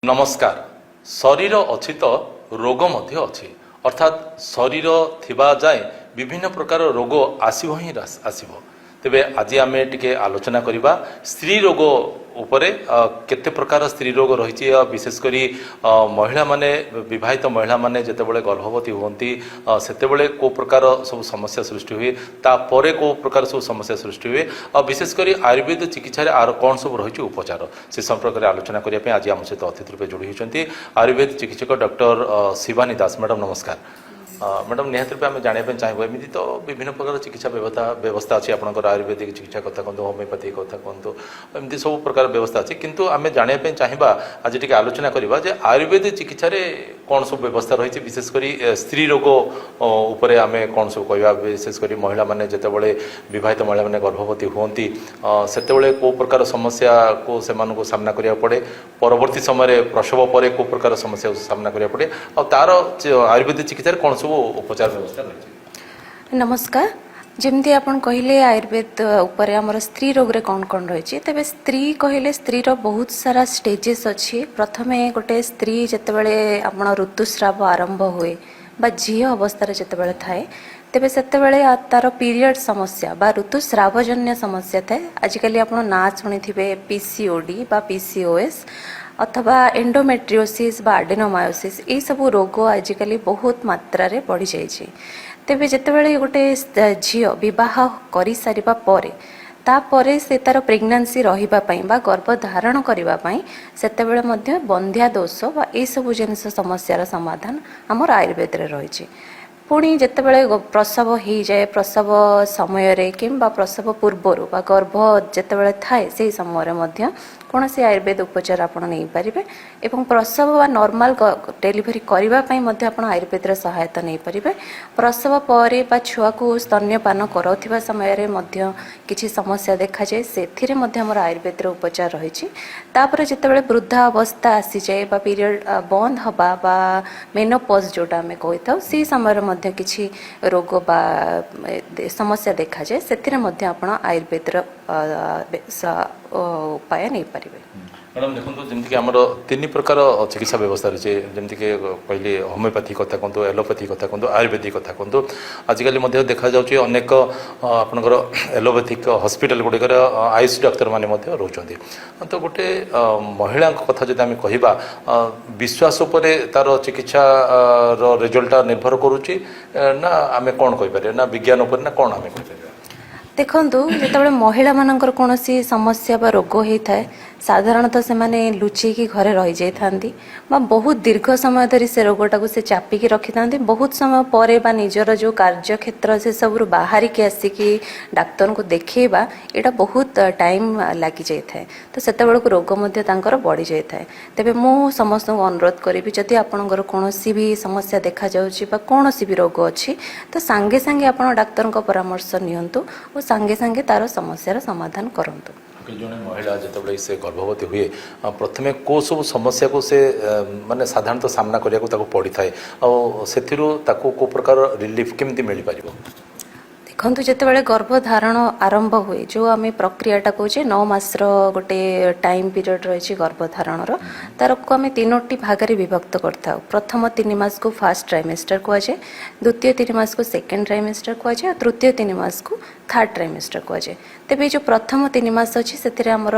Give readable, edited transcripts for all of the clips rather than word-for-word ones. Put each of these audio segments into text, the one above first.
ନମସ୍କାର। ଶରୀର ଅଛି ତ ରୋଗ ମଧ୍ୟ ଅଛି। ଅର୍ଥାତ୍ ଶରୀର ଥିବା ଯାଏଁ ବିଭିନ୍ନ ପ୍ରକାର ରୋଗ ଆସିବ ହିଁ ଆସିବ। ତେବେ ଆଜି ଆମେ ଟିକେ ଆଲୋଚନା କରିବା ସ୍ତ୍ରୀ ରୋଗ ଉପରେ। କେତେ ପ୍ରକାର ସ୍ତ୍ରୀ ରୋଗ ରହିଛି ଆଉ ବିଶେଷ କରି ମହିଳାମାନେ, ବିବାହିତ ମହିଳାମାନେ ଯେତେବେଳେ ଗର୍ଭବତୀ ହୁଅନ୍ତି, ସେତେବେଳେ କେଉଁ ପ୍ରକାର ସବୁ ସମସ୍ୟା ସୃଷ୍ଟି ହୁଏ, ତାପରେ କେଉଁ ପ୍ରକାର ସବୁ ସମସ୍ୟା ସୃଷ୍ଟି ହୁଏ ଆଉ ବିଶେଷ କରି ଆୟୁର୍ବେଦ ଚିକିତ୍ସାରେ ଆର କ'ଣ ସବୁ ରହିଛି ଉପଚାର, ସେ ସମ୍ପର୍କରେ ଆଲୋଚନା କରିବା ପାଇଁ ଆଜି ଆମ ସହିତ ଅତିଥି ରୂପେ ଯୋଡ଼ି ହୋଇଛନ୍ତି ଆୟୁର୍ବେଦ ଚିକିତ୍ସକ ଡକ୍ଟର ଶିବାନୀ ଦାସ। ମ୍ୟାଡ଼ାମ, ନମସ୍କାର। ମ୍ୟାଡ଼ାମ, ନିହାତି ରୂପେ ଆମେ ଜାଣିବା ପାଇଁ ଚାହିଁବୁ, ଏମିତି ତ ବିଭିନ୍ନ ପ୍ରକାର ଚିକିତ୍ସା ବ୍ୟବସ୍ଥା ଅଛି। ଆପଣଙ୍କର ଆୟୁର୍ବେଦିକ ଚିକିତ୍ସା କଥା କୁହନ୍ତୁ, ହୋମିଓପାଥି କଥା କୁହନ୍ତୁ, ଏମିତି ସବୁ ପ୍ରକାର ବ୍ୟବସ୍ଥା ଅଛି। କିନ୍ତୁ ଆମେ ଜାଣିବା ପାଇଁ ଚାହିଁବା, ଆଜି ଟିକେ ଆଲୋଚନା କରିବା ଯେ ଆୟୁର୍ବେଦ ଚିକିତ୍ସାରେ କ'ଣ ସବୁ ବ୍ୟବସ୍ଥା ରହିଛି। ବିଶେଷ କରି ସ୍ତ୍ରୀ ରୋଗ ଉପରେ ଆମେ କ'ଣ ସବୁ କହିବା। ବିଶେଷ କରି ମହିଳାମାନେ ଯେତେବେଳେ, ବିବାହିତ ମହିଳାମାନେ ଗର୍ଭବତୀ ହୁଅନ୍ତି, ସେତେବେଳେ କେଉଁ ପ୍ରକାର ସମସ୍ୟାକୁ ସେମାନଙ୍କୁ ସାମ୍ନା କରିବାକୁ ପଡ଼େ, ପରବର୍ତ୍ତୀ ସମୟରେ ପ୍ରସବ ପରେ କେଉଁ ପ୍ରକାର ସମସ୍ୟାକୁ ସାମ୍ନା କରିବାକୁ ପଡ଼େ ଆଉ ତାର ଆୟୁର୍ବେଦ ଚିକିତ୍ସାରେ କ'ଣ ସବୁ ଉପଚାର ବ୍ୟବସ୍ଥା ରହିଛି। ନମସ୍କାର। ଯେମିତି ଆପଣ କହିଲେ, ଆୟୁର୍ବେଦ ଉପରେ ଆମର ସ୍ତ୍ରୀ ରୋଗରେ କ'ଣ କ'ଣ ରହିଛି। ତେବେ ସ୍ତ୍ରୀ କହିଲେ ସ୍ତ୍ରୀର ବହୁତ ସାରା ଷ୍ଟେଜେସ୍ ଅଛି। ପ୍ରଥମେ ଗୋଟେ ସ୍ତ୍ରୀ ଯେତେବେଳେ ଆପଣ ଋତୁସ୍ରାବ ଆରମ୍ଭ ହୁଏ ବା ଝିଅ ଅବସ୍ଥାରେ ଯେତେବେଳେ ଥାଏ, ତେବେ ସେତେବେଳେ ତାର ପିରିୟଡ଼ ସମସ୍ୟା ବା ଋତୁସ୍ରାବଜନ୍ୟ ସମସ୍ୟା ଥାଏ। ଆଜିକାଲି ଆପଣ ନାଁ ଶୁଣିଥିବେ, ପିସିଓଡି ବା ପିସିଓଏସ୍ ଅଥବା ଏଣ୍ଡୋମେଟ୍ରିଓସିସ୍ ବା ଆଡେନୋମାયોସିସ୍, ଏଇସବୁ ରୋଗ ଆଜିକାଲି ବହୁତ ମାତ୍ରାରେ ବଢ଼ିଯାଇଛି। ତେବେ ଯେତେବେଳେ ଗୋଟେ ଝିଅ ବିବାହ କରିସାରିବା ପରେ, ତାପରେ ସେ ତାର ପ୍ରେଗନାନ୍ସି ରହିବା ପାଇଁ ବା ଗର୍ଭ ଧାରଣ କରିବା ପାଇଁ, ସେତେବେଳେ ମଧ୍ୟ ବନ୍ଧ୍ୟା ଦୋଷ ବା ଏଇସବୁ ଜିନିଷ ସମସ୍ୟାର ସମାଧାନ ଆମର ଆୟୁର୍ବେଦରେ ରହିଛି। ପୁଣି ଯେତେବେଳେ ପ୍ରସବ ହେଇଯାଏ, ପ୍ରସବ ସମୟରେ କିମ୍ବା ପ୍ରସବ ପୂର୍ବରୁ ବା ଗର୍ଭ ଯେତେବେଳେ ଥାଏ, ସେଇ ସମୟରେ ମଧ୍ୟ କୌଣସି ଆୟୁର୍ବେଦ ଉପଚାର ଆପଣ ନେଇପାରିବେ ଏବଂ ପ୍ରସବ ବା ନର୍ମାଲ ଡେଲିଭରି କରିବା ପାଇଁ ମଧ୍ୟ ଆପଣ ଆୟୁର୍ବେଦର ସହାୟତା ନେଇପାରିବେ। ପ୍ରସବ ପରେ ବା ଛୁଆକୁ ସ୍ତନ୍ୟପାନ କରାଉଥିବା ସମୟରେ ମଧ୍ୟ କିଛି ସମସ୍ୟା ଦେଖାଯାଏ, ସେଥିରେ ମଧ୍ୟ ଆମର ଆୟୁର୍ବେଦର ଉପଚାର ରହିଛି। ତାପରେ ଯେତେବେଳେ ବୃଦ୍ଧା ଅବସ୍ଥା ଆସିଯାଏ ବା ପିରିୟଡ଼ ବନ୍ଦ ହେବା ବା ମେନୋପଜ୍ ଯେଉଁଟା ଆମେ କହିଥାଉ, ସେଇ ସମୟରେ ମଧ୍ୟ କିଛି ରୋଗ ବା ସମସ୍ୟା ଦେଖାଯାଏ। ସେଥିରେ ମଧ୍ୟ ଆପଣ ଆୟୁର୍ବେଦର ଉପାୟ ନେଇପାରିବେ। ମ୍ୟାଡ଼ାମ, ଦେଖନ୍ତୁ, ଯେମିତିକି ଆମର ତିନି ପ୍ରକାର ଚିକିତ୍ସା ବ୍ୟବସ୍ଥା ରହିଛି। ଯେମିତିକି କହିଲି, ହୋମିଓପାଥି କଥା କୁହନ୍ତୁ, ଏଲୋପାଥି କଥା କୁହନ୍ତୁ, ଆୟୁର୍ବେଦିକ କଥା କୁହନ୍ତୁ। ଆଜିକାଲି ମଧ୍ୟ ଦେଖାଯାଉଛି ଅନେକ ଆପଣଙ୍କର ଏଲୋପାଥିକ ହସ୍ପିଟାଲ ଗୁଡ଼ିକରେ ଆୟୁଷ ଡାକ୍ତରମାନେ ମଧ୍ୟ ରହୁଛନ୍ତି। ତ ଗୋଟେ ମହିଳାଙ୍କ କଥା ଯଦି ଆମେ କହିବା, ବିଶ୍ୱାସ ଉପରେ ତାର ଚିକିତ୍ସାର ରେଜଲ୍ଟଟା ନିର୍ଭର କରୁଛି ନା ଆମେ କ'ଣ କହିପାରିବା, ନା ବିଜ୍ଞାନ ଉପରେ, ନା କ'ଣ ଆମେ କହିପାରିବା? ଦେଖନ୍ତୁ, ଯେତେବେଳେ ମହିଳାମାନଙ୍କର କୌଣସି ସମସ୍ୟା ବା ରୋଗ ହେଇଥାଏ, ସାଧାରଣତଃ ସେମାନେ ଲୁଚେଇକି ଘରେ ରହିଯାଇଥାନ୍ତି ବା ବହୁତ ଦୀର୍ଘ ସମୟ ଧରି ସେ ରୋଗଟାକୁ ସେ ଚାପିକି ରଖିଥାନ୍ତି। ବହୁତ ସମୟ ପରେ ବା ନିଜର ଯେଉଁ କାର୍ଯ୍ୟକ୍ଷେତ୍ର, ସେସବୁରୁ ବାହାରିକି ଆସିକି ଡାକ୍ତରଙ୍କୁ ଦେଖେଇବା, ଏଇଟା ବହୁତ ଟାଇମ୍ ଲାଗିଯାଇଥାଏ। ତ ସେତେବେଳକୁ ରୋଗ ମଧ୍ୟ ତାଙ୍କର ବଢ଼ିଯାଇଥାଏ। ତେବେ ମୁଁ ସମସ୍ତଙ୍କୁ ଅନୁରୋଧ କରିବି, ଯଦି ଆପଣଙ୍କର କୌଣସି ବି ସମସ୍ୟା ଦେଖାଯାଉଛି ବା କୌଣସି ବି ରୋଗ ଅଛି, ତ ସାଙ୍ଗେ ସାଙ୍ଗେ ଆପଣ ଡାକ୍ତରଙ୍କ ପରାମର୍ଶ ନିଅନ୍ତୁ ଓ ସାଙ୍ଗେ ସାଙ୍ଗେ ତାର ସମସ୍ୟାର ସମାଧାନ କରନ୍ତୁ। ଜଣେ ମହିଳା ଯେତେବେଳେ ସେ ଗର୍ଭବତୀ ହୁଏ, ପ୍ରଥମେ କେଉଁ ସବୁ ସମସ୍ୟାକୁ ସେ ମାନେ ସାଧାରଣତଃ ସାମ୍ନା କରିବାକୁ ତାକୁ ପଡ଼ିଥାଏ ଆଉ ସେଥିରୁ ତାକୁ କେଉଁ ପ୍ରକାର ରିଲିଫ୍ କେମିତି ମିଳିପାରିବ? ଦେଖନ୍ତୁ, ଯେତେବେଳେ ଗର୍ଭଧାରଣ ଆରମ୍ଭ ହୁଏ, ଯେଉଁ ଆମେ ପ୍ରକ୍ରିୟାଟା କହୁଛେ, 9 ମାସର ଗୋଟେ ଟାଇମ୍ ପିରିୟଡ଼ ରହିଛି ଗର୍ଭଧାରଣର, ତାରକୁ ଆମେ ତିନୋଟି ଭାଗରେ ବିଭକ୍ତ କରିଥାଉ। ପ୍ରଥମ 3 ମାସକୁ ଫାର୍ଷ୍ଟ ଟ୍ରାଇମେଷ୍ଟର କୁହାଯାଏ, ଦ୍ୱିତୀୟ 3 ମାସକୁ ସେକେଣ୍ଡ ଟ୍ରାଇମେଷ୍ଟର କୁହାଯାଏ ଆଉ ତୃତୀୟ 3 ମାସକୁ ଥାର୍ଡ ଟ୍ରାଇମେଷ୍ଟର କୁହାଯାଏ। ତେବେ ଏଇ ଯେଉଁ ପ୍ରଥମ 3 ମାସ ଅଛି, ସେଥିରେ ଆମର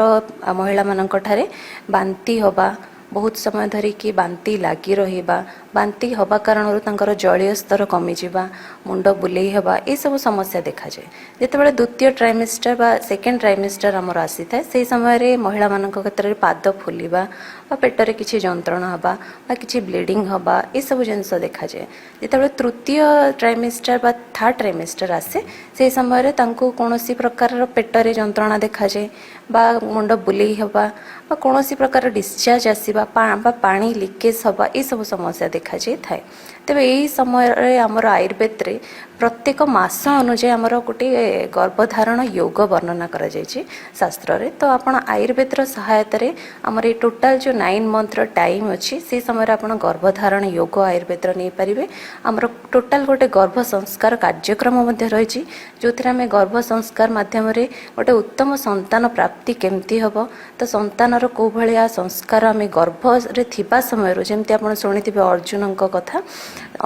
ମହିଳାମାନଙ୍କ ଠାରେ ବାନ୍ତି ହେବା, ବହୁତ ସମୟ ଧରିକି ବାନ୍ତି ଲାଗି ରହିବା, ବାନ୍ତି ହେବା କାରଣରୁ ତାଙ୍କର ଜଳୀୟ ସ୍ତର କମିଯିବା, ମୁଣ୍ଡ ବୁଲେଇ ହେବା, ଏସବୁ ସମସ୍ୟା ଦେଖାଯାଏ। ଯେତେବେଳେ ଦ୍ୱିତୀୟ ଟ୍ରାଇମେଷ୍ଟର ବା ସେକେଣ୍ଡ ଟ୍ରାଇମେଷ୍ଟର ଆମର ଆସିଥାଏ, ସେହି ସମୟରେ ମହିଳାମାନଙ୍କ କ୍ଷେତ୍ରରେ ପାଦ ଫୁଲିବା ବା ପେଟରେ କିଛି ଯନ୍ତ୍ରଣା ହେବା ବା କିଛି ବ୍ଲିଡ଼ିଂ ହେବା, ଏସବୁ ଜିନିଷ ଦେଖାଯାଏ। ଯେତେବେଳେ ତୃତୀୟ ଟ୍ରାଇମେଷ୍ଟର ବା ଥାର୍ଡ ଟ୍ରାଇମେଷ୍ଟର ଆସେ, ସେହି ସମୟରେ ତାଙ୍କୁ କୌଣସି ପ୍ରକାରର ପେଟରେ ଯନ୍ତ୍ରଣା ଦେଖାଯାଏ ବା ମୁଣ୍ଡ ବୁଲେଇ ହେବା ବା କୌଣସି ପ୍ରକାର ଡିସଚାର୍ଜ ଆସିବା ବା ପାଣି ଲିକେଜ୍ ହେବା, ଏସବୁ ସମସ୍ୟା ଦେଖାଯାଇଥାଏ। ତେବେ ଏହି ସମୟରେ ଆମର ଆୟୁର୍ବେଦରେ ପ୍ରତ୍ୟେକ ମାସ ଅନୁଯାୟୀ ଆମର ଗୋଟିଏ ଗର୍ଭଧାରଣ ଯୋଗ ବର୍ଣ୍ଣନା କରାଯାଇଛି ଶାସ୍ତ୍ରରେ। ତ ଆପଣ ଆୟୁର୍ବେଦର ସହାୟତାରେ ଆମର ଏଇ ଟୋଟାଲ ଯେଉଁ 9 ମନ୍ଥର ଟାଇମ୍ ଅଛି, ସେ ସମୟରେ ଆପଣ ଗର୍ଭଧାରଣ ଯୋଗ ଆୟୁର୍ବେଦର ନେଇପାରିବେ। ଆମର ଟୋଟାଲ୍ ଗୋଟେ ଗର୍ଭ ସଂସ୍କାର କାର୍ଯ୍ୟକ୍ରମ ମଧ୍ୟ ରହିଛି, ଯେଉଁଥିରେ ଆମେ ଗର୍ଭ ସଂସ୍କାର ମାଧ୍ୟମରେ ଗୋଟେ ଉତ୍ତମ ସନ୍ତାନ ପ୍ରାପ୍ତି କେମିତି ହେବ, ତ ସନ୍ତାନର କେଉଁ ଭଳିଆ ସଂସ୍କାର ଆମେ ଗର୍ଭରେ ଥିବା ସମୟରୁ, ଯେମିତି ଆପଣ ଶୁଣିଥିବେ ଅର୍ଜୁନଙ୍କ କଥା।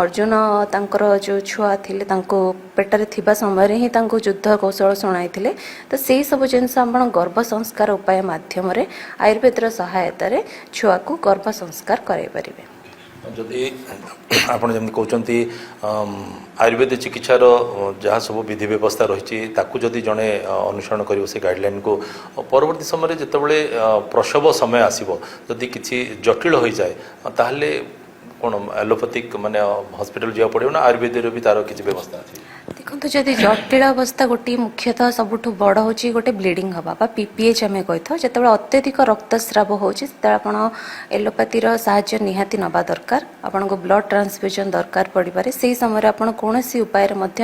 ଅର୍ଜୁନ ତାଙ୍କର ଯେଉଁ ଛୁଆ ଥିଲେ, ତାଙ୍କୁ ପେଟରେ ଥିବା ସମୟରେ ହିଁ ତାଙ୍କୁ ଯୁଦ୍ଧ କୌଶଳ ଶୁଣାଇଥିଲେ। ତ ସେଇ ସବୁ ଜିନିଷ ଆପଣ ଗର୍ଭ ସଂସ୍କାର ଉପାୟ ମାଧ୍ୟମରେ ଆୟୁର୍ବେଦର ସହାୟତାରେ ଛୁଆକୁ ଗର୍ଭ ସଂସ୍କାର କରାଇ ପାରିବେ। ଯଦି ଆପଣ ଯେମିତି କହୁଛନ୍ତି, ଆୟୁର୍ବେଦ ଚିକିତ୍ସାର ଯାହା ସବୁ ବିଧି ବ୍ୟବସ୍ଥା ରହିଛି, ତାକୁ ଯଦି ଜଣେ ଅନୁସରଣ କରିବ ସେ ଗାଇଡ଼ଲାଇନକୁ, ପରବର୍ତ୍ତୀ ସମୟରେ ଯେତେବେଳେ ପ୍ରସବ ସମୟ ଆସିବ, ଯଦି କିଛି ଜଟିଳ ହୋଇଯାଏ, ତାହେଲେ କ'ଣ ଆଲୋପାଥିକ ମାନେ ହସ୍ପିଟାଲ ଯିବାକୁ ପଡ଼ିବ ନା ଆୟୁର୍ବେଦରେ ବି ତାର କିଛି ବ୍ୟବସ୍ଥା ଅଛି? ଦେଖନ୍ତୁ, ଯଦି ଜଟିଳ ଅବସ୍ଥା ଗୋଟିଏ ମୁଖ୍ୟତଃ ସବୁଠୁ ବଡ଼ ହେଉଛି ଗୋଟେ ବ୍ଲିଡ଼ିଂ ହେବା ବା ପିପିଏଚ୍ ଆମେ କହିଥାଉ। ଯେତେବେଳେ ଅତ୍ୟଧିକ ରକ୍ତସ୍ରାବ ହେଉଛି, ସେତେବେଳେ ଆପଣ ଏଲୋପାଥିର ସାହାଯ୍ୟ ନିହାତି ନେବା ଦରକାର। ଆପଣଙ୍କୁ ବ୍ଲଡ଼ ଟ୍ରାନ୍ସଫ୍ୟୁଜନ୍ ଦରକାର ପଡ଼ିପାରେ। ସେହି ସମୟରେ ଆପଣ କୌଣସି ଉପାୟରେ ମଧ୍ୟ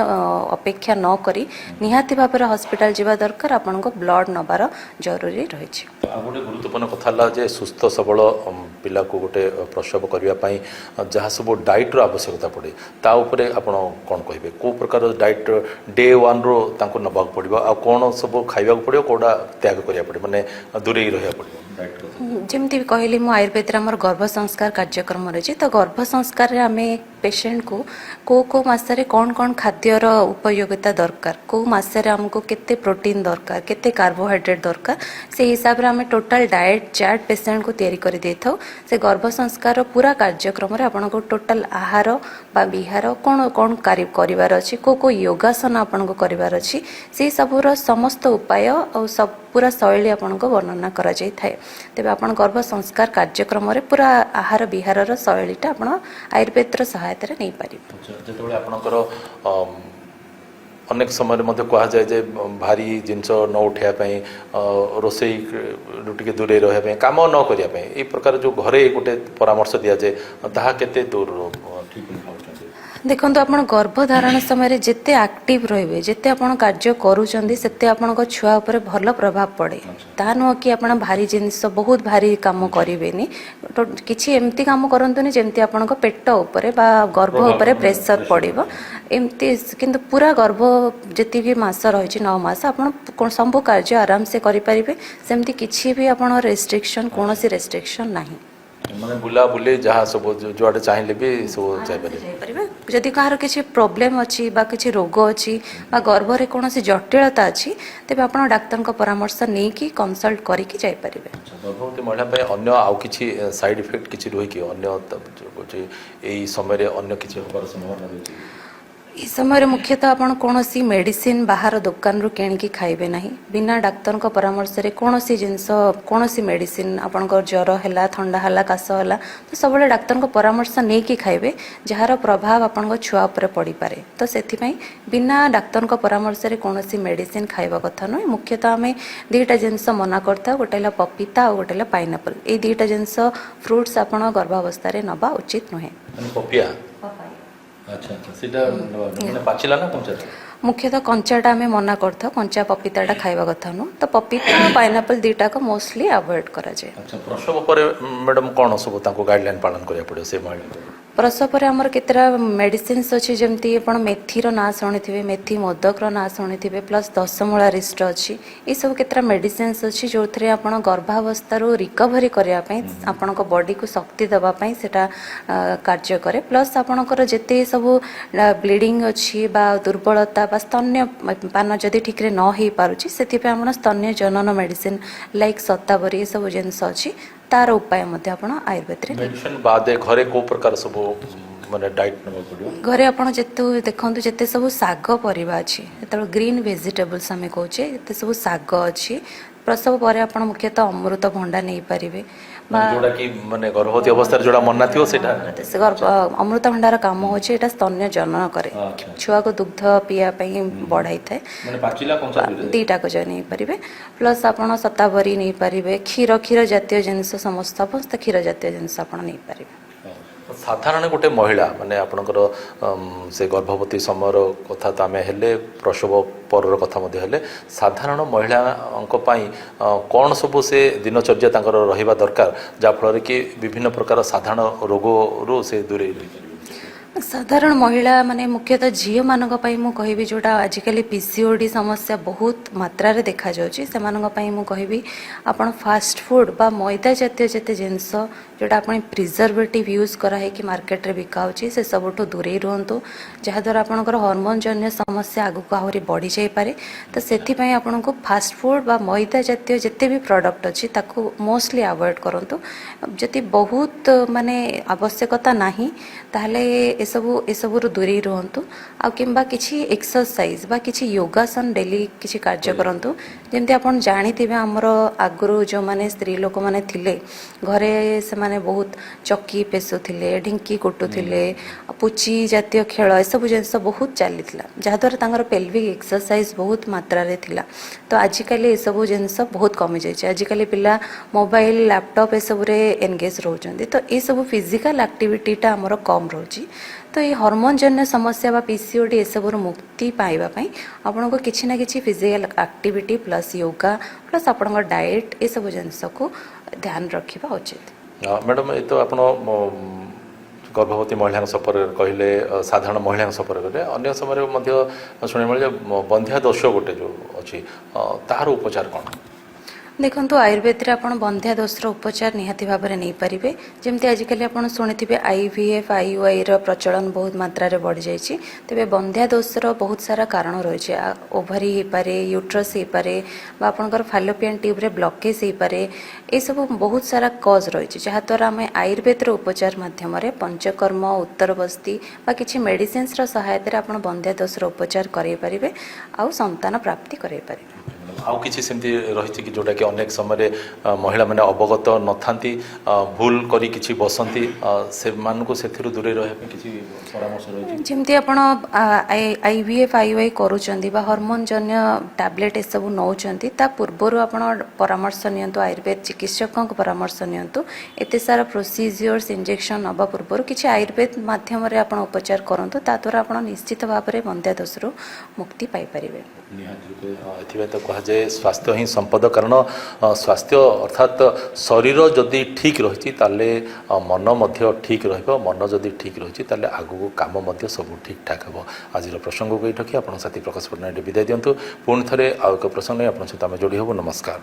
ଅପେକ୍ଷା ନ କରି ନିହାତି ଭାବରେ ହସ୍ପିଟାଲ ଯିବା ଦରକାର। ଆପଣଙ୍କୁ ବ୍ଲଡ଼ ନେବାର ଜରୁରୀ ରହିଛି। ଆଉ ଗୋଟେ ଗୁରୁତ୍ୱପୂର୍ଣ୍ଣ କଥା ହେଲା ଯେ ସୁସ୍ଥ ସବଳ ପିଲାକୁ ଗୋଟେ ପ୍ରସବ କରିବା ପାଇଁ ଯାହା ସବୁ ଡାଇଟ୍ର ଆବଶ୍ୟକତା ପଡ଼େ, ତା ଉପରେ ଆପଣ କ'ଣ କହିବେ? କେଉଁ ପ୍ରକାର ଡାଇଟ୍ ଡେ ୱାନ୍ରୁ ତାଙ୍କୁ ନେବାକୁ ପଡ଼ିବ ଆଉ କ'ଣ ସବୁ ଖାଇବାକୁ ପଡ଼ିବ, କେଉଁଟା ତ୍ୟାଗ କରିବାକୁ ପଡ଼ିବ, ମାନେ ଦୂରେଇ ରହିବାକୁ ପଡ଼ିବ ଡାଇଟ୍ କଥା? ଯେମିତି ବି କହିଲି ମୁଁ, ଆୟୁର୍ବେଦରେ ଆମର ଗର୍ଭ ସଂସ୍କାର କାର୍ଯ୍ୟକ୍ରମ ରହିଛି। ତ ଗର୍ଭ ସଂସ୍କାରରେ ଆମେ ପେସେଣ୍ଟକୁ କେଉଁ କେଉଁ ମାସରେ କ'ଣ କ'ଣ ଖାଦ୍ୟର ଉପଯୋଗିତା ଦରକାର, କେଉଁ ମାସରେ ଆମକୁ କେତେ ପ୍ରୋଟିନ୍ ଦରକାର, କେତେ କାର୍ବୋହାଇଡ୍ରେଟ୍ ଦରକାର, ସେଇ ହିସାବରେ ଆମେ ଟୋଟାଲ ଡାଏଟ୍ ଚାର୍ଟ ପେସେଣ୍ଟକୁ ତିଆରି କରିଦେଇଥାଉ। ସେ ଗର୍ଭ ସଂସ୍କାର ପୁରା କାର୍ଯ୍ୟକ୍ରମରେ ଆପଣଙ୍କୁ ଟୋଟାଲ ଆହାର ବା ବିହାର କ'ଣ କ'ଣ କରିବାର ଅଛି, କେଉଁ କେଉଁ ଯୋଗାସନ ଆପଣଙ୍କୁ କରିବାର ଅଛି, ସେଇ ସବୁର ସମସ୍ତ ଉପାୟ ଆଉ ସବୁ ପୁରା ଶୈଳୀ ଆପଣଙ୍କୁ ବର୍ଣ୍ଣନା କରାଯାଇଥାଏ। ତେବେ ଆପଣ ଗର୍ଭ ସଂସ୍କାର କାର୍ଯ୍ୟକ୍ରମରେ ପୁରା ଆହାର ବିହାରର ଶୈଳୀଟା ଆପଣ ଆୟୁର୍ବେଦର ସହାୟତାରେ ନେଇପାରିବେ। ଆଚ୍ଛା, ଯେତେବେଳେ ଆପଣଙ୍କର ଅନେକ ସମୟରେ ମଧ୍ୟ କୁହାଯାଏ ଯେ ଭାରି ଜିନିଷ ନ ଉଠାଇବା ପାଇଁ, ରୋଷେଇରୁ ଟିକେ ଦୂରେଇ ରହିବା ପାଇଁ, କାମ ନ କରିବା ପାଇଁ, ଏଇ ପ୍ରକାର ଯେଉଁ ଘରେ ଗୋଟେ ପରାମର୍ଶ ଦିଆଯାଏ, ତାହା କେତେ ଦୂର ଠିକ୍ ବୋଲି ଭାବୁଛନ୍ତି? ଦେଖନ୍ତୁ, ଆପଣ ଗର୍ଭଧାରଣ ସମୟରେ ଯେତେ ଆକ୍ଟିଭ ରହିବେ, ଯେତେ ଆପଣ କାର୍ଯ୍ୟ କରୁଛନ୍ତି, ସେତେ ଆପଣଙ୍କ ଛୁଆ ଉପରେ ଭଲ ପ୍ରଭାବ ପଡ଼େ। ତାହା ନୁହଁ କି ଆପଣ ଭାରି ଜିନିଷ, ବହୁତ ଭାରି କାମ କରିବେନି। ତ କିଛି ଏମିତି କାମ କରନ୍ତୁନି ଯେମିତି ଆପଣଙ୍କ ପେଟ ଉପରେ ବା ଗର୍ଭ ପ୍ରଭାବ ଉପରେ ମାନେ ପ୍ରେସର pressure ପଡ଼ିବ ଏମିତି। କିନ୍ତୁ ପୁରା ଗର୍ଭ ଯେତିକି ମାସ ରହିଛି, 9 ମାସ, ଆପଣ ସବୁ କାର୍ଯ୍ୟ ଆରାମସେ କରିପାରିବେ। ସେମିତି କିଛି ବି ଆପଣ ରେଷ୍ଟ୍ରିକ୍ସନ୍, କୌଣସି ରେଷ୍ଟ୍ରିକ୍ସନ୍ ନାହିଁ। ମାନେ ବୁଲାବୁଲି ଯାହା ସବୁ ଯୁଆଡ଼େ ଚାହିଁଲେ ବି ସବୁ ଯାଇପାରିବେ? ଯାଇପାରିବେ। ଯଦି କାହାର କିଛି ପ୍ରୋବ୍ଲେମ୍ ଅଛି ବା କିଛି ରୋଗ ଅଛି ବା ଗର୍ଭରେ କୌଣସି ଜଟିଳତା ଅଛି, ତେବେ ଆପଣ ଡାକ୍ତରଙ୍କ ପରାମର୍ଶ ନେଇକି, କନସଲ୍ଟ କରିକି ଯାଇପାରିବେ। ଆଚ୍ଛା, ଗର୍ଭବତୀ ମହିଳା ପାଇଁ ଅନ୍ୟ ଆଉ କିଛି ସାଇଡ୍ ଇଫେକ୍ଟ କିଛି ରୁହେ କି? ଅନ୍ୟ ଯୋଉ କହୁଛି, ଏଇ ସମୟରେ ଅନ୍ୟ କିଛି ହେବାର ସମ୍ଭାବନା ରହିଛି କି? ଏହି ସମୟରେ ମୁଖ୍ୟତଃ ଆପଣ କୌଣସି ମେଡ଼ିସିନ ବାହାର ଦୋକାନରୁ କିଣିକି ଖାଇବେ ନାହିଁ। ବିନା ଡାକ୍ତରଙ୍କ ପରାମର୍ଶରେ କୌଣସି ଜିନିଷ, କୌଣସି ମେଡ଼ିସିନ, ଆପଣଙ୍କର ଜ୍ୱର ହେଲା, ଥଣ୍ଡା ହେଲା, କାଶ ହେଲା, ତ ସବୁବେଳେ ଡାକ୍ତରଙ୍କ ପରାମର୍ଶ ନେଇକି ଖାଇବେ, ଯାହାର ପ୍ରଭାବ ଆପଣଙ୍କ ଛୁଆ ଉପରେ ପଡ଼ିପାରେ। ତ ସେଥିପାଇଁ ବିନା ଡାକ୍ତରଙ୍କ ପରାମର୍ଶରେ କୌଣସି ମେଡ଼ିସିନ ଖାଇବା କଥା ନୁହେଁ। ମୁଖ୍ୟତଃ ଆମେ ଦୁଇଟା ଜିନିଷ ମନା କରିଥାଉ, ଗୋଟେ ହେଲା ପପିତା ଆଉ ଗୋଟେ ହେଲା ପାଇନାପଲ୍। ଏଇ ଦୁଇଟା ଜିନିଷ ଫ୍ରୁଟ୍ସ ଆପଣ ଗର୍ଭାବସ୍ଥାରେ ନେବା ଉଚିତ ନୁହେଁ। ମାନେ ପପିଆ? ଆଚ୍ଛା, ସେଇଟା ମାନେ ପାଚିଲା ନା କଞ୍ଚାଟା? ମୁଖ୍ୟତଃ କଞ୍ଚାଟା ଆମେ ମନା କରିଥାଉ। କଞ୍ଚା ପପିତାଟା ଖାଇବା କଥା ନୁହଁ। ତ ପପିତା ଆଉ ପାଇନାପଲ୍ ଦୁଇଟାକ ମୋଷ୍ଟଲି ଆଭଏଡ୍ କରାଯାଏ। ଆଚ୍ଛା, ପ୍ରସବ ପରେ ମ୍ୟାଡ଼ାମ କ'ଣ ସବୁ ତାଙ୍କୁ ଗାଇଡ଼ଲାଇନ୍ ପାଳନ କରିବାକୁ ପଡ଼ିବ ସେ ମହିଳାଙ୍କୁ? ପ୍ରସବ ପରେ ଆମର କେତେଟା ମେଡ଼ିସିନ୍ସ ଅଛି। ଯେମିତି ଆପଣ ମେଥିର ନାଁ ଶୁଣିଥିବେ, ମେଥି ମୋଦକର ନାଁ ଶୁଣିଥିବେ, ପ୍ଲସ୍ ଦଶମୂଳାରିଷ୍ଟ ଅଛି। ଏସବୁ କେତେଟା ମେଡ଼ିସିନ୍ସ ଅଛି ଯେଉଁଥିରେ ଆପଣ ଗର୍ଭାବସ୍ଥାରୁ ରିକଭରି କରିବା ପାଇଁ, ଆପଣଙ୍କ ବଡ଼ିକୁ ଶକ୍ତି ଦେବା ପାଇଁ ସେଟା କାର୍ଯ୍ୟ କରେ। ପ୍ଲସ୍ ଆପଣଙ୍କର ଯେତେ ସବୁ ବ୍ଲିଡ଼ିଂ ଅଛି ବା ଦୁର୍ବଳତା ବା ସ୍ତନ୍ୟ ପାନ ଯଦି ଠିକ୍ରେ ନ ହେଇପାରୁଛି, ସେଥିପାଇଁ ଆପଣ ସ୍ତନ୍ୟ ଜନନ ମେଡ଼ିସିନ ଲାଇକ୍ ଶତାବରୀ, ଏସବୁ ଜିନିଷ ଅଛି। ତାର ଉପାୟ ମଧ୍ୟ ଆପଣ ଆୟୁର୍ବେଦରେ ମେଡିସିନ ବାଦେ ଘରେ କୋଉ ପ୍ରକାର ସବୁ ମାନେ ଡାଇଟ୍ ନେବାକୁ ପଡ଼ିବ? ଘରେ ଆପଣ ଯେତେ ଦେଖନ୍ତୁ, ଯେତେ ସବୁ ଶାଗ ପରିବା ଅଛି, ଯେତେବେଳେ ଗ୍ରୀନ୍ ଭେଜିଟେବଲ୍ସ ଆମେ କହୁଛେ, ଯେତେ ସବୁ ଶାଗ ଅଛି, ପ୍ରସବ ପରେ ଆପଣ ମୁଖ୍ୟତଃ ଅମୃତଭଣ୍ଡା ନେଇପାରିବେ ବା ମାନେ ଯୋଉଟା କି ମାନେ ଗର୍ଭବତୀ ଅବସ୍ଥାରେ ଯୋଉଟା ମନା ଥିବ ସେଇଟା। ସେ ଅମୃତଭଣ୍ଡାର କାମ ହେଉଛି ଏଇଟା ସ୍ତନ୍ୟ ଜନନ କରେ, ଛୁଆକୁ ଦୁଗ୍ଧ ପିଇବା ପାଇଁ ବଢ଼ାଇଥାଏ। ମାନେ ପାଚିଲା କଞ୍ଚା ଦୁଇଟା? ଦୁଇଟାକ ଯାକ ନେଇପାରିବେ। ପ୍ଲସ୍ ଆପଣ ଶତାବରୀ ନେଇପାରିବେ, କ୍ଷୀର, କ୍ଷୀର ଜାତୀୟ ଜିନିଷ, ସମସ୍ତ ସମସ୍ତ କ୍ଷୀର ଜାତୀୟ ଜିନିଷ ଆପଣ ନେଇପାରିବେ। ସାଧାରଣ ଗୋଟେ ମହିଳା ମାନେ ଆପଣଙ୍କର ସେ ଗର୍ଭବତୀ ସମୟର କଥା ତ ଆମେ ହେଲେ, ପ୍ରସବ ପରର କଥା ମଧ୍ୟ ହେଲେ, ସାଧାରଣ ମହିଳାଙ୍କ ପାଇଁ କ'ଣ ସବୁ ସେ ଦିନଚର୍ଯ୍ୟା ତାଙ୍କର ରହିବା ଦରକାର, ଯାହାଫଳରେ କି ବିଭିନ୍ନ ପ୍ରକାର ସାଧାରଣ ରୋଗରୁ ସେ ଦୂରେଇ ରହିପାରିବେ? ସାଧାରଣ ମହିଳା ମାନେ ମୁଖ୍ୟତଃ ଝିଅମାନଙ୍କ ପାଇଁ ମୁଁ କହିବି, ଯେଉଁଟା ଆଜିକାଲି ପିସିଓଡି ସମସ୍ୟା ବହୁତ ମାତ୍ରାରେ ଦେଖାଯାଉଛି, ସେମାନଙ୍କ ପାଇଁ ମୁଁ କହିବି ଆପଣ ଫାଷ୍ଟ ଫୁଡ୍ ବା ମଇଦା ଜାତୀୟ ଯେତେ ଜିନିଷ, ଯେଉଁଟା ଆପଣ ପ୍ରିଜର୍ଭେଟିଭ୍ ୟୁଜ୍ କରାହେଇକି ମାର୍କେଟରେ ବିକା ହେଉଛି, ସେ ସବୁଠୁ ଦୂରେଇ ରୁହନ୍ତୁ, ଯାହାଦ୍ୱାରା ଆପଣଙ୍କର ହରମୋନ୍ ଜନ୍ୟ ସମସ୍ୟା ଆଗକୁ ଆହୁରି ବଢ଼ିଯାଇପାରେ। ତ ସେଥିପାଇଁ ଆପଣଙ୍କୁ ଫାଷ୍ଟ ଫୁଡ୍ ବା ମଇଦା ଜାତୀୟ ଯେତେ ବି ପ୍ରଡ଼କ୍ଟ ଅଛି, ତାକୁ ମୋଷ୍ଟଲି ଆଭଏଡ଼ କରନ୍ତୁ। ଯଦି ବହୁତ ମାନେ ଆବଶ୍ୟକତା ନାହିଁ, ତାହେଲେ ଏସବୁରୁ ଦୂରେଇ ରୁହନ୍ତୁ। ଆଉ କିମ୍ବା କିଛି ଏକ୍ସରସାଇଜ ବା କିଛି ଯୋଗାସନ ଡେଲି କିଛି କାର୍ଯ୍ୟ କରନ୍ତୁ। ଯେମିତି ଆପଣ ଜାଣିଥିବେ, ଆମର ଆଗରୁ ଯେଉଁମାନେ ସ୍ତ୍ରୀ ଲୋକମାନେ ଥିଲେ ଘରେ, ସେମାନେ ବହୁତ ଚକି ପେଶୁଥିଲେ, ଢିଙ୍କି କୁଟୁଥିଲେ, ପୁଚି ଜାତୀୟ ଖେଳ, ଏସବୁ ଜିନିଷ ବହୁତ ଚାଲିଥିଲା, ଯାହାଦ୍ୱାରା ତାଙ୍କର ପେଲଭିକ୍ ଏକ୍ସରସାଇଜ ବହୁତ ମାତ୍ରାରେ ଥିଲା। ତ ଆଜିକାଲି ଏସବୁ ଜିନିଷ ବହୁତ କମିଯାଇଛି। ଆଜିକାଲି ପିଲା ମୋବାଇଲ, ଲ୍ୟାପଟପ୍ ଏସବୁରେ ଏନଗେଜ୍ ରହୁଛନ୍ତି। ତ ଏସବୁ ଫିଜିକାଲ ଆକ୍ଟିଭିଟିଟା ଆମର କମ୍ ରହୁଛି। ତ ଏଇ ହରମୋନ୍ ଜନ୍ୟ ସମସ୍ୟା ବା ପିସିଓଡି ଏସବୁରୁ ମୁକ୍ତି ପାଇବା ପାଇଁ ଆପଣଙ୍କୁ କିଛି ନା କିଛି physical activity plus yoga plus ଆପଣଙ୍କ ଡାଏଟ୍, ଏସବୁ ଜିନିଷକୁ ଧ୍ୟାନ ରଖିବା ଉଚିତ। ମ୍ୟାଡ଼ାମ୍, ଏ ତ ଆପଣ ଗର୍ଭବତୀ ମହିଳାଙ୍କ ସମ୍ପର୍କରେ କହିଲେ, ସାଧାରଣ ମହିଳାଙ୍କ ସମ୍ପର୍କରେ। ଅନ୍ୟ ସମୟରେ ମଧ୍ୟ ଶୁଣିବାକୁ ମିଳେ ଯେ ବନ୍ଧ୍ୟା ଦୋଷ ଗୋଟେ ଯେଉଁ ଅଛି, ତାହାର ଉପଚାର କ'ଣ? ଦେଖନ୍ତୁ, ଆୟୁର୍ବେଦରେ ଆପଣ ବନ୍ଧ୍ୟା ଦୋଷର ଉପଚାର ନିହାତି ଭାବରେ ନେଇପାରିବେ। ଯେମିତି ଆଜିକାଲି ଆପଣ ଶୁଣିଥିବେ, ଆଇଭିଏଫ୍, ଆଇୟୁଆଇର ପ୍ରଚଳନ ବହୁତ ମାତ୍ରାରେ ବଢ଼ିଯାଇଛି। ତେବେ ବନ୍ଧ୍ୟା ଦୋଷର ବହୁତ ସାରା କାରଣ ରହିଛି। ଓଭାରି ହେଇପାରେ, ୟୁଟ୍ରସ୍ ହେଇପାରେ ବା ଆପଣଙ୍କର ଫାଲୋପିଆନ୍ ଟ୍ୟୁବ୍ରେ ବ୍ଲକେଜ୍ ହେଇପାରେ। ଏସବୁ ବହୁତ ସାରା କଜ୍ ରହିଛି, ଯାହାଦ୍ୱାରା ଆମେ ଆୟୁର୍ବେଦର ଉପଚାର ମାଧ୍ୟମରେ ପଞ୍ଚକର୍ମ, ଉତ୍ତରବସ୍ତି ବା କିଛି ମେଡ଼ିସିନ୍ସର ସହାୟତାରେ ଆପଣ ବନ୍ଧ୍ୟା ଦୋଷର ଉପଚାର କରାଇ ପାରିବେ ଆଉ ସନ୍ତାନ ପ୍ରାପ୍ତି କରାଇ ପାରିବେ। ଆଉ କିଛି ସେମିତି ରହିଛି କି, ଯେଉଁଟାକି ଅନେକ ସମୟରେ ମହିଳାମାନେ ଅବଗତ ନଥାନ୍ତି, ଭୁଲ କରି କିଛି ବସନ୍ତି, ସେମାନଙ୍କୁ ସେଥିରୁ ଦୂରେଇ ରହିବା ପାଇଁ କିଛି ପରାମର୍ଶ ରହିଛି? ଯେମିତି ଆପଣ ଆଇଭିଏଫ୍, ଆଇୟୁଆଇ କରୁଛନ୍ତି ବା ହରମୋନ୍ ଜନ୍ୟ ଟ୍ୟାବଲେଟ୍ ଏସବୁ ନେଉଛନ୍ତି, ତା ପୂର୍ବରୁ ଆପଣ ପରାମର୍ଶ ନିଅନ୍ତୁ, ଆୟୁର୍ବେଦ ଚିକିତ୍ସକଙ୍କ ପରାମର୍ଶ ନିଅନ୍ତୁ। ଏତେ ସାରା ପ୍ରୋସିଜିଓର୍ସ, ଇଞ୍ଜେକ୍ସନ୍ ନେବା ପୂର୍ବରୁ କିଛି ଆୟୁର୍ବେଦ ମାଧ୍ୟମରେ ଆପଣ ଉପଚାର କରନ୍ତୁ। ତା ଦ୍ୱାରା ଆପଣ ନିଶ୍ଚିତ ଭାବରେ ବନ୍ଧ୍ୟା ଦୋଷରୁ ମୁକ୍ତି ପାଇପାରିବେ। ନିହାତି ରୂପେ ଏଥିପାଇଁ ତ କୁହାଯାଏ ସ୍ୱାସ୍ଥ୍ୟ ହିଁ ସମ୍ପଦ। କାରଣ ସ୍ୱାସ୍ଥ୍ୟ ଅର୍ଥାତ୍ ଶରୀର ଯଦି ଠିକ୍ ରହିଛି, ତାହେଲେ ମନ ମଧ୍ୟ ଠିକ୍ ରହିବ। ମନ ଯଦି ଠିକ୍ ରହିଛି, ତାହେଲେ ଆଗକୁ କାମ ମଧ୍ୟ ସବୁ ଠିକ୍ ଠାକ୍ ହେବ। ଆଜିର ପ୍ରସଙ୍ଗକୁ ଏଇଠି ରଖି ଆପଣଙ୍କ ସାଥୀ ପ୍ରକାଶ ପଟ୍ଟନାୟକ ବିଦାୟ ଦିଅନ୍ତୁ। ପୁଣି ଥରେ ଆଉ ଏକ ପ୍ରସଙ୍ଗ ନେଇ ଆପଣଙ୍କ ସହିତ ଆମେ ଯୋଡ଼ି ହେବୁ। ନମସ୍କାର।